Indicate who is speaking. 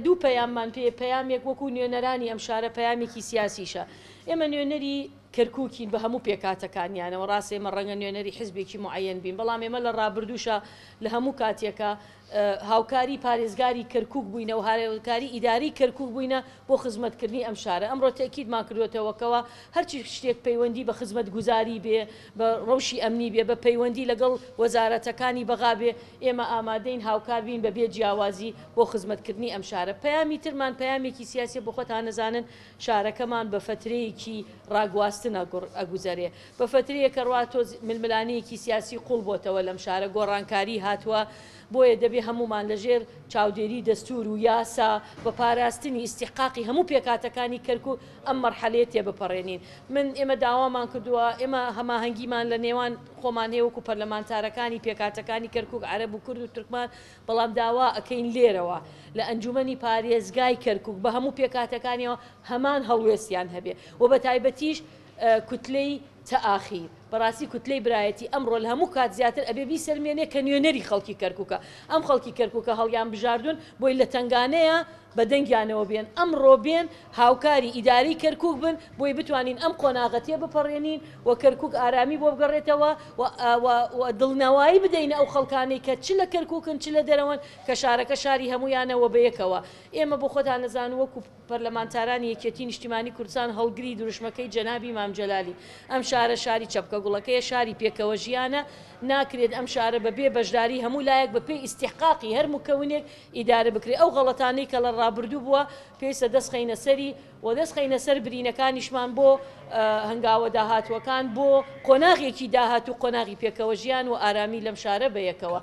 Speaker 1: دوو پەیاممان پێیە، پەیامێک وەکو نوێنەرانی ئەم شارە، پەیامێکی سیاسیشە. ئێمە نوێنەری کەرکوکین بە هەموو پێکهاتەکانیانەوە، ڕاستە ئێمە ڕەنگە نوێنەری حزبێکی موعەیەن بین، بەڵام ئێمە لە ڕابردووشا لە هەموو کاتێکا هاوکاری پارێزگاری کەرکوک بووینە و هاوکاری ئیدارەی کەرکوک بووینە بۆ خزمەتکردنی ئەم شارە. ئەمڕۆ تەئکیدمان کردووەتەوە کەوا هەرچی شتێک پەیوەندی بە خزمەتگوزاری بێ، بە ڕەوشی ئەمنی بێ، بە پەیوەندی لەگەڵ وەزارەتەکانی بەغا بێ، ئێمە ئامادەین هاوکار بین بە بێ جیاوازی بۆ خزمەتکردنی ئەم شارە. پەیامی ترمان پەیامێکی سیاسیە، بۆ خۆتان ئەزانن شارەکەمان بە فەترەیەکی ڕاگواستن ئەگوزەرێ، بە فەترەیەک ئەڕوا تۆز ململانێیەکی سیاسی قوڵ بۆتەوە لەم شارە، گۆڕانکاری هاتووە، بۆیە دەبێ هەموومان لە ژێر چاودێری دەستوور و یاسا بە پاراستنی ئیستیحقاقی هەموو پێکهاتەکانی کەرکوک ئەم مەرحەلەیە تێبپەڕێنین. من ئێمە داوامان کردووە، ئێمە هەماهەنگیمان لە نێوان خۆمان هەیە وەکو پەرلەمانتارەکانی پێکهاتەکانی کەرکوک، عەرەب و کورد و تورکمان، بەڵام داوا ئەکەین لێرەوە لە ئەنجومەنی پارێزگای کەرکوک بە هەموو پێکهاتەکانیەوە هەمان هەڵوێستیان هەبێ و بە تایبەتیش کوتلەی تەئاخیر. بەڕاستی کوتلەی برایەتی ئەمڕۆ لە هەموو کات زیاتر ئەبێ بیسەلمێنێ کە نوێنەری خەڵکی کەرکوکە. ئەم خەڵکی کەرکوکە هەڵیان بژاردوون بۆی لە تەنگانەیە بە دەنگیانەوە بێن. ئەمڕۆ بێن هاوکاری ئیدارەی کەرکوک بن بۆی بتوانین ئەم قۆناغە تێبپەڕێنین و کەرکوک ئارامی بۆ بگەڕێتەوە و و دڵنەوایی بدەینە ئەو خەڵکانەی کە چ لە کەرکوکن چ لە دەرەوەن کە شارەکە شاری هەموویانە و بەیەکەوە ئێمە بۆ خۆتان ئەزانن وەکو پەرلەمانتارانی یەکێتی نیشتیمانی کوردستان هەڵگری دروشمەکەی جەنابی مام جەلالی، ئەم شارە شاری چەپکە گوڵەکەیە، شاری پێکەوە ژیانە، ناکرێت ئەم شارە بە بێ بەشداری هەموو لایەک بە پێی ئیستیحقاقی هەر مکەونێک ئیدارە بکرێت، ئەو غەڵەتانەی کە لە ڕابردوو بووە پێویستە دەست خەینە سەری و دەست خەینە سەر برینەکانیشمان بۆ هەنگاوە داهاتووەکان بۆ قۆناغێکی داهاتوو قۆناغی پێکەوە ژیان و ئارامی لەم شارە بەیەکەوە.